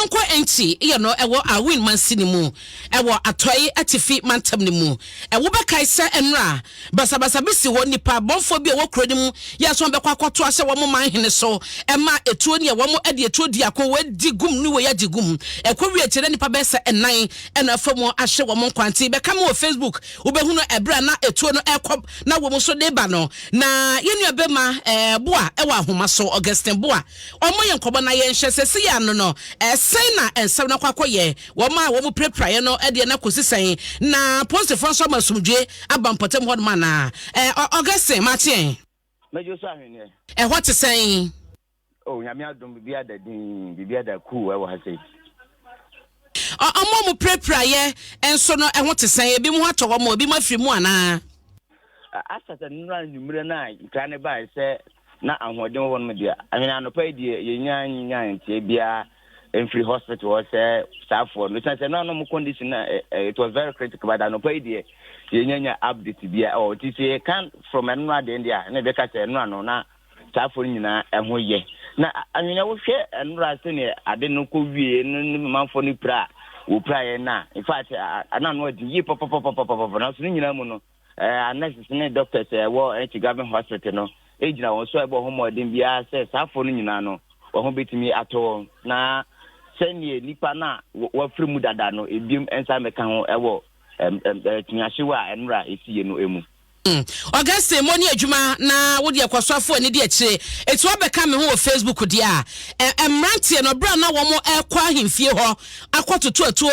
Yɛmfa nkɔ Enchi yɛ no ɛwɔ Awin mansini mu ɛwɔ Atɔe Atifi mantam no mu. Wobɛkae sɛ nnora basabasa bi si hɔ, nnipa bɔnfoɔ bi a ɛwɔ kuro no mu yɛɛ sɛ wɔbɛkɔ akɔto ahyɛ wɔn man hene so ma etuo ne wɔn de etuo di ako, wei di gum ne wei agye gum. Ɛkɔ wie akyire na nnipa bɛyɛ sɛ nnan na afa mu ahye wɔn nkwa. Nti bɛka me wɔ Facebook, wobɛhunu ɛberɛ a na etuo no ɛrekɔ na wɔn nso de ba no. Na yɛn nua bɛma Boa ɛwɔ ahoma so, Augustine Boa. Wɔmmɔ yɛn nkɔmmɔ na yɛnhwɛ sɛ sei ano no, sɛn na nsɛm no akɔ akɔyɛ. Wɔn a wɔpirapiraeɛ no deɛ no akɔsi sɛn? Na apolisifoɔ nso ama asomdwoeɛ aba mpɔtam hɔnom anaa? Augustine, mate ɛ? Mɛgye so ahweneɛ. Ɛhɔ te sɛn? Oh, Nyame adom, biribiara da dinn, biribiara da cool ɛwɔ ha sei. Wɔn a wɔpirapiraeɛ nso no, ɛho te sɛn? Ebinom ho atɔ wɔn, ebinom afiri mu anaa? Asa sɛ nnora anwummerɛ no a nkra no bae sɛ na ahoɔden wɔ hɔ nom deɛ, ahwene anɔpa yi deɛ yɛnya nya nteɛ biara mfiri hospital hɔ sɛ saafoɔ no. Ɛsiane sɛ na ɔmo condition na it was very critical, but anɔpa yi deɛ yɛnya nya update biara ɛwɔ hɔ. Nti sɛ yɛka from ɛnora deɛ deɛ a, na yɛbɛka sɛ ɛnora no na saafoɔ no nyinaa ɛho yɛ. Na ahwene wohwɛ ɛnora sɛdeɛ ade no kɔ wie no ne manfoɔ no pira a wɔpiraeɛ no a, in fact, na ano adi yie papapapapapa. Nanso ne nyinaa mu no, Eh, nurses ne doctors a ɛwɔ Enchi Government Hospital no gyina wɔn so a ɛbɔ ho mmɔden biara sɛ saa afo no nyinaa no wɔn ho betumi atɔ wɔn na sɛnea nipa no a wɔafiri mu dada no ebiem nsa mmɛka ho ɛwɔ tunyahyew a ɛnora esiye no mu. Hmm. Augustine, mo ne adwuma na wo deɛ kɔ so afo ani di akyire. Eti wabɛka me ho wɔ Facebook deɛ a, mmeranteɛ no berɛ a na wɔn ɛkɔ ahemfie hɔ akɔtoto atuo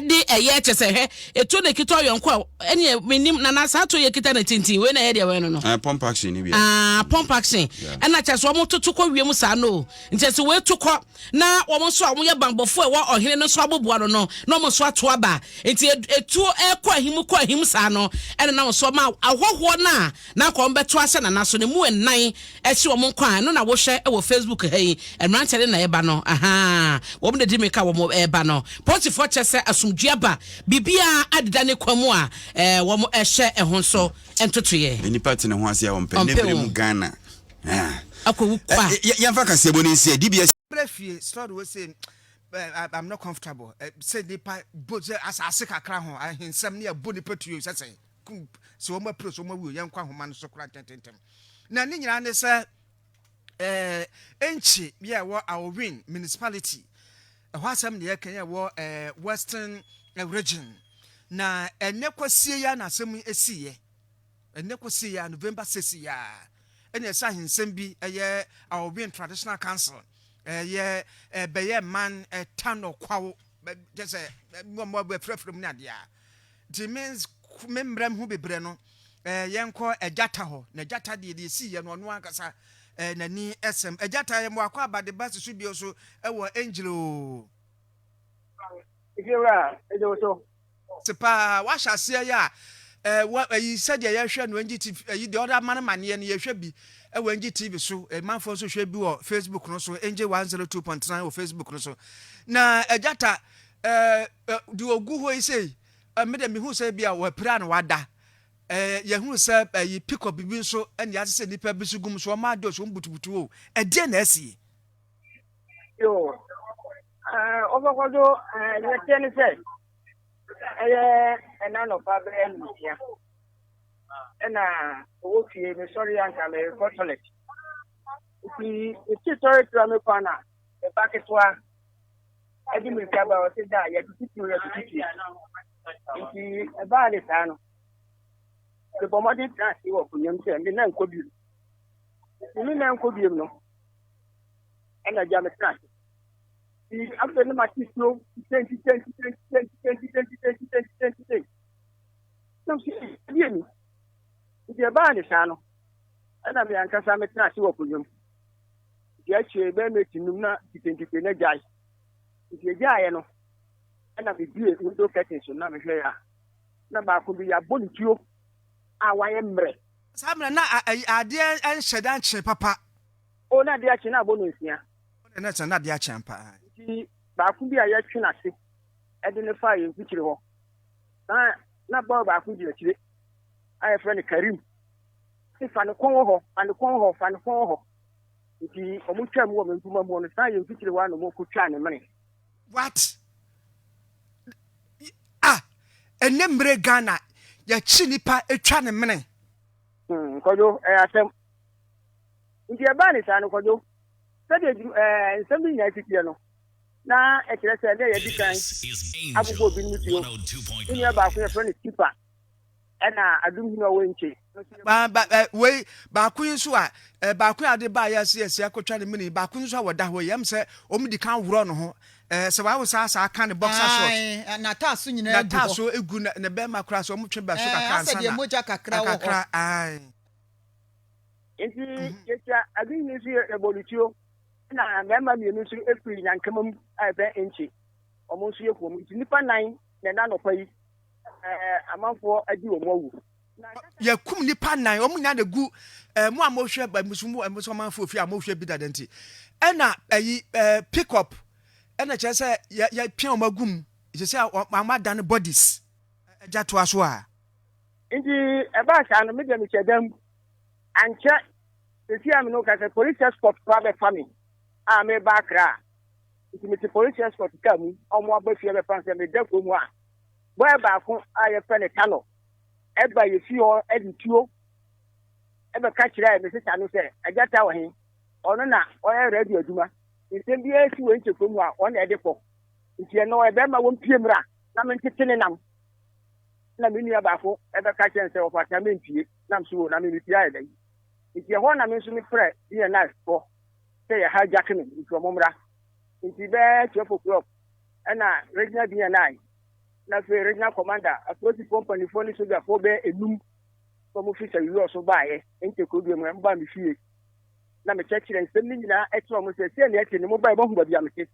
de ɛyɛ kyɛ sɛ hwɛ etuo na ekita ɔyɔnko a ɛneɛ menim nana saa tuo yɛ kita na tintin wei na ɛyɛ deɛ wei no no. Uh, pump action ni bi. Ah, pump action. Ɛna kyɛ sɛ wɔn toto kɔ wiem saa no nkyɛ sɛ wei to kɔ na wɔn nso a wɔn yɛ banbɔfo a ɛwɔ ɔhene no nso aboboa no no na wɔn nso ato aba nti etuo ɛkɔ ahim kɔ ahim saa no ɛna na wɔn nso ɔma ahɔhoɔ no a na anka wɔbɛto ahyɛ Nana so no mu nnan ɛhye wɔn nkwa a ɛno na wohwɛ wɔ Facebook ha yi mmeranteɛ no na ɛba no ahaa wɔn na di mirika wɔn ɛba no polisifoɔ kyɛ sɛ asomdwoeɛ aba biribiara adeda ne kwan mu a ɛɛ wɔn ɛhyɛ ɛho nso ntotoeɛ. Nnipa te ne ho ase a wɔmpɛ ne bere mu Ghana. Akɔwu kwa. Yɛmfa kaseɛbɔ no nsi a DBS. Brɛ fie story wei sei I'm not comfortable sɛ nipa bo sɛ asase kakra ho ahensɛm ne ɛbo nipa tuo sɛ sɛn. Kum, sɛ wɔn apira sɛ wɔn awu yɛn nkɔ ahoma no so koraa ntɛntɛntɛm. Na ne nyinaa ne sɛ ɛɛ Enchi bi a ɛwɔ Aowin municipality ɛhɔ asɛm na yɛka yɛ ɛwɔ ɛɛ Western region na ɛnɛ kwasie ya na asɛm yi esiiɛ ɛnɛ kwasie ya November 6 ya ɛna ɛsɛ ahensɛm bi ɛyɛ Aowin Traditional Council ɛyɛ ɛbɛyɛ man ɛta nɔkwaw kyɛ sɛ wɔn afirafira mu ne adeɛ a Nti me me mmerɛ me ho bebrɛ no eh, yɛnkɔ Agyata hɔ. Na Agyata deɛ deɛ ɛsiiɛ no ɔno ankasa eh, n'ani sɛm. Agyata yɛ mmoakɔ aba de ba si so bio so wɔ Angel o. Efiewura, ɛgye wo so. Se paa, wahyɛ aseɛ yɛ a eh, wa, ayi sɛdeɛ yɛhwɛ no NG TV, ayi deɛ ɔde ama no maneɛ no yɛhwɛ bi wɔ NG TV so, manfoɔ nso hwɛ bi wɔ Facebook no so, NG 102.9 wɔ Facebook no so. Na Agyata, eh, eh, deɛ ɔgu hɔ yi sei, eh, me deɛ mehu sɛ bi a wapira na wada. Eh, yɛhunu sɛ ayi eh, pickup bi nso ɛne ase sɛ nnipa bi so gum so wɔn adɔ so wɔn butubutu o. Ɛdeɛ na asi. Yo, eh, ɔbɛkɔ so eh, deɛ teɛ ne sɛ ɛyɛ ɛna nɔpa bɛyɛ nsia ɛna ɔwɔ fie mesɔre anka merekɔ toilet nti mete toilet a mekɔ na me ba ketewa ɛde mmirika ba ɔsɛ da yɛtututu yɛtututu nti ɛbaa ne saa no mebɔ mmɔden tena ase wɔ akonnwa mu sɛ me nan nkɔ biom nti me nan nkɔ biom no ɛna agya metena ase nti afei ne mate suo tentitentitentitentitentitentitentitentitenten nam sɛ ɛdeɛ ni nti ɛbaa ne saa no ɛna me ankasa metena ase wɔ akonnwa mu Nti akyire bɛyɛ meti num na titentite na gyae. Nti egyaeɛ no, ɛna mebue window curtain so na mehwɛ a, na baako bi yɛabɔ ne tuo a wayɛ mmerɛ. Saa mmerɛ na adeɛ nhyɛ da nkyee papa. O na adeɛ akye na abɔ nonsia. O na na adeɛ akye ampa. Nti baako bi a yɛtwe n'ase de no faa yɛn mfikyire hɔ, na na bɔɔ baako di akyire a yɛfrɛ no Karim. Se fa ne kɔn wɔ hɔ, fa ne kɔn wɔ hɔ, fa ne kɔn wɔ hɔ. Nti wɔn twaa mu wɔ me mpoma mu hɔ no, saa yɛn mfikyire hɔ ara na wɔn kɔtwaa ne mene. What? Ah, ɛnɛ mmerɛ Ghana, yɛkyi nipa etwa ne mene. Hmm, Kwadwo, ɛyɛ asɛm. Nti ɛbaa ne saa no, Kwadwo, sɛdeɛ dwum ɛɛ nsɛm bi nyinaa si teɛ no, na ɛkyerɛ sɛ na yɛadi kan abobɔ binom tuo. Me nua baako yɛfrɛ no Skipper, ɛna Adum Hene a ɔwɔ Nkye no nso yɛ. Ba ba ɛ wei baako yi nso a ɛ baako yi a ɔde baa yɛ ase yɛ si akotwa ne mene yi baako nso a wɔda hɔ yi ɛm sɛ wɔn di kan worɔ ne ho ɛ sɛ wawo saa saa ka ne boxer short. Ae, n'ataaso nyinaa gu hɔ. N'ataaso egu na ne bɛrima koraa sɛ wɔn twe bɛ so Ɛɛ, kakra asɛ ansa deɛ na mogya kakra wɔ hɔ. kakra ae. Nti yɛhyia Adum Hene nso yɛ yɛbɔ no tuo, ɛna mmarima mmienu nso firi Nyankama mu a ɛbɛn Nkye, wɔn nso yɛ kuom. Nti nnipa nan na ɛna anɔpa yi ɛɛ amanfoɔ adi wɔn awu. Yɛkum nnipa nan, wɔn nyinaa na egu ɛɛ mo a mohwɛ ɛ mo mo mo ɔmanfoɔ ofie a mohwɛ bi dada nti ɛna ɛyi ɛɛ pick up ɛna kyerɛ sɛ yɛ yɛpia wɔn agu mu sɛ sɛ wɔn adane bodies ɛgya toa so a. Nti ɛbaa saa no, me deɛ mehyɛ dan mu. Ankyɛ, seesei a me ne wo kasa yi, police escort koraa bɛfa me a mereba Accra. Nti mete police escort car mu a wɔaba fie abɛfa me sɛ meda kurom hɔ a, boy baako a yɛfrɛ no Tano ba yɛ fie hɔ de tuo bɛka kyerɛɛ me sista no sɛ, Agya ta wɔ he? Ɔno na ɔyɛ radio adwuma. Nsɛm biara si wɔ nkyɛ kurom hɔ a, ɔno na ɛde kɔ. Nti ɛno ɔyɛ bɛrima wɔmpie mmra na mentete ne nam. Na me nua baako bɛka kyerɛ no sɛ ɔfata mempie. Na mso o, na me mepie ayɛ dɛn? Nti ɛhɔ na me nso mefrɛ BNI foɔ sɛ yɛ hijack me nti ɔmo mmra. Nti bɛyɛ 12 o'clock ɛna regional BNI na afei regional commander, apolisifoɔ mpanimfoɔ ne sogyafoɔ bɛyɛ enum na wɔn fi sɛwiyɔ so baeɛ ntekodua mu na wɔbaa me fie na mekyerɛkyerɛ nsɛm no nyinaa kyerɛ wɔn sɛ sɛ nea ɛte no mobae moahu baabi a mete,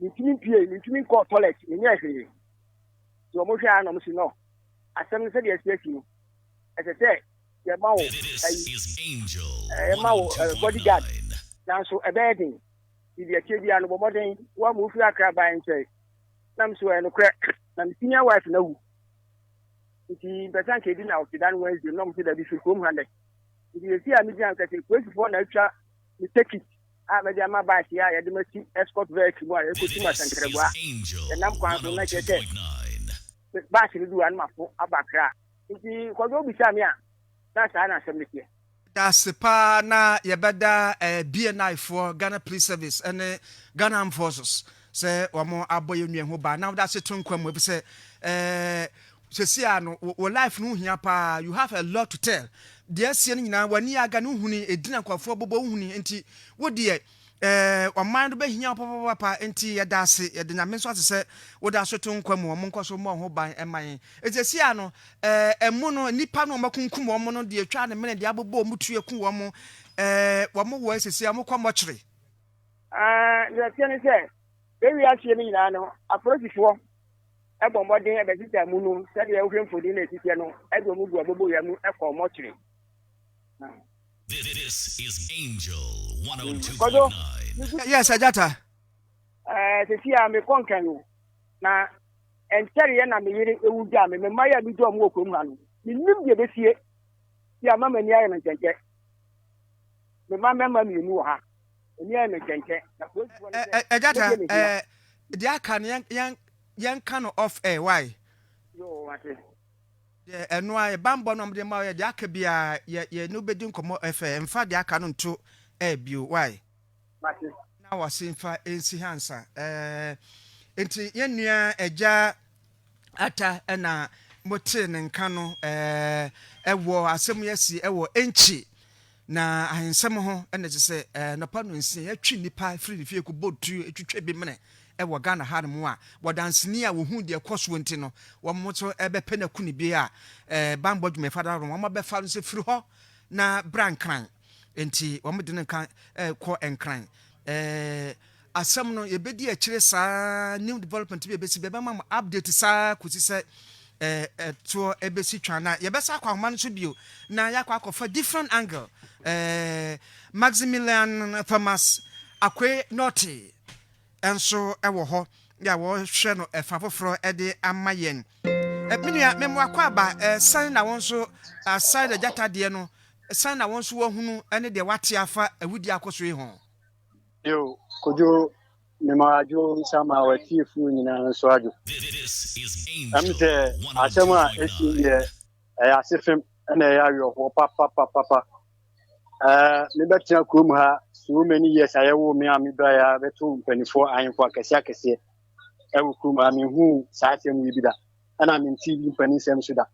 mentumi mpie, mentumi nkɔɔ toilet, menyɛɛ hwee. Nti wɔn hwɛ a na wɔn si no asɛm no sɛdeɛ asi asi no ɛsɛ sɛ yɛma wo ayi yɛma wo bodyguard nanso ɛbɛyɛ den nti deɛ ɛteɛ biara no bɔ mmɔden woama wofiri akra bae nkyɛe Na me so ɛyɛ nokorɛ, na me senior wife no awu. Nti mpɛ sɛ anka ɛdi na ɔte da no Wednesday no, na ɔmo sɛ dabi firi kurom ha nnɛ. Nti yɛsi a megyina nka sɛ polisifoɔ na atwa me tekit a mɛde ama bus yi a yɛde masi escort vehicle mu a yɛkɔsi mu Asankragua. Yɛnam kwan so na kyerɛ sɛ bus no du a na mafo aba Accra. Nti Kwadwo wobisaa me a, na saa na asɛm no teɛ. Dase paa na yɛbɛda BNI foɔ, Ghana Police Service ne Ghana Armed Forces sɛ wɔn abɔ yɛn nua ho ban na wɔde ase to nkwa mu efisɛ ɛɛ sɛsi a no wo life no ho hia paa, you have a lot to tell, deɛ asie no nyinaa w'ani aga no wohuni edin a nkurɔfoɔ bobɔ wohuni nti wo deɛ ɛɛ ɔman no bɛhia wo papapapa nti yɛda ase yɛde Nyame nso ase sɛ wode aso to nkwa mu wɔn nkɔ so mmɔ ho ban ɛma yɛn nti sɛsi a no Ɛɛ, ɛmu no, nnipa no a wɔakunkum wɔn no deɛ atwa ne mene deɛ abobɔ wɔn tuo aku wɔn, ɛɛ, wɔn wɔ sisi a wɔkɔ mɔkyere. Ɛɛ, deɛ ɛteɛ ne sɛ, yɛn wiaseɛ no nyinaa no, apolisifoɔ bɔ mmɔden bɛsesa mu no sɛdeɛ wohwɛ mfoni no ɛsiteɛ no, de wɔn gu aboboyaa mu kɔ mɔkyere. Kwadwo, Yes, Agyata. Ɛɛ, sisi a mekɔ Nkran o, na ɛnkyɛreɛ na me yere ewu gyaa me. Me mma yi a megya wɔn wɔ kurom ha no, mennim deɛ ɛbɛsie. Nti ama m'ani ayɛ me nkyɛnkyɛ. Me mma mmarima mmienu wɔ ha. M'ani ayɛ me nkyɛnkyɛ. Na polisifoɔ no sɛ, Agyata, me deɛ mehia. ɛɛ, deɛ aka no yɛn yɛn yɛnka no off air, why? Yoo, mate. Deɛ ɛno ara, banbɔ no a wɔde ma wo yɛ deɛ aka biara, yɛ yɛne wo bɛdi nkɔmmɔ off air. Mfa deɛ aka no nto air bio, why? Mate. Na wɔse mfa nsi ha nsa. Ɛɛ, nti yɛn nua Agya Atta na motee ne nka no, ɛɛ, ɛwɔ asɛm yi asi ɛwɔ Enkyi na ahensɛm ho na ɛsɛ sɛ ɛɛ nɔpa nonsia yɛtwe nnipa firi ne fie kɔbɔ tuo twitwa bi mene ɛwɔ Ghana ha nom a wɔdanseni a wɔhu deɛ ɛkɔ soɔ nti no wɔn nso ɛbɛpɛ no aku ne bi a ɛɛ banbɔ adwumayɛfo adaworo wɔn abɛfa no sɛ firi hɔ na bra Nkran. Enti wɔde no nka kɔ Nkran. Ɛɛ asɛm no yɛbɛdi akyire saa, new development bi a ɛbɛsi bɛbɛma mo update saa kɔsi sɛ ɛɛ ɛtoɔ ɛbɛsi twa na yɛbɛsa akɔ ahoma no so bio na yɛakɔ akɔfa different angle. Ɛɛ Maximilian Thomas Akwei Nortey nso wɔ hɔ a wɔhwɛ no ɛfa foforɔ de ama yɛn. Me nua, me mmoa kɔ aba, sɛn na wo nso aside agyata deɛ no, sɛn na wo nso wahunu ne deɛ wate afa awudie akɔ so yi ho? Yo, Kojo, Mema adwo nsa ma w'atiefoɔ nyinaa nso adwo. Ɛm sɛ asɛm a ɛsi deɛ ɛyɛ ase fem ɛna ɛyɛ awerɛhoɔ papapapapa. Ɛɛ mebɛtena kurom ha so many years a yɛwoo me a mebaeɛ a bɛto mpanimfoɔ ahemfo akɛseɛ akɛseɛ ɛwɔ kurom ha, menhuu saa asɛm yi bi da ɛna mente bi mpanin nsɛm so da.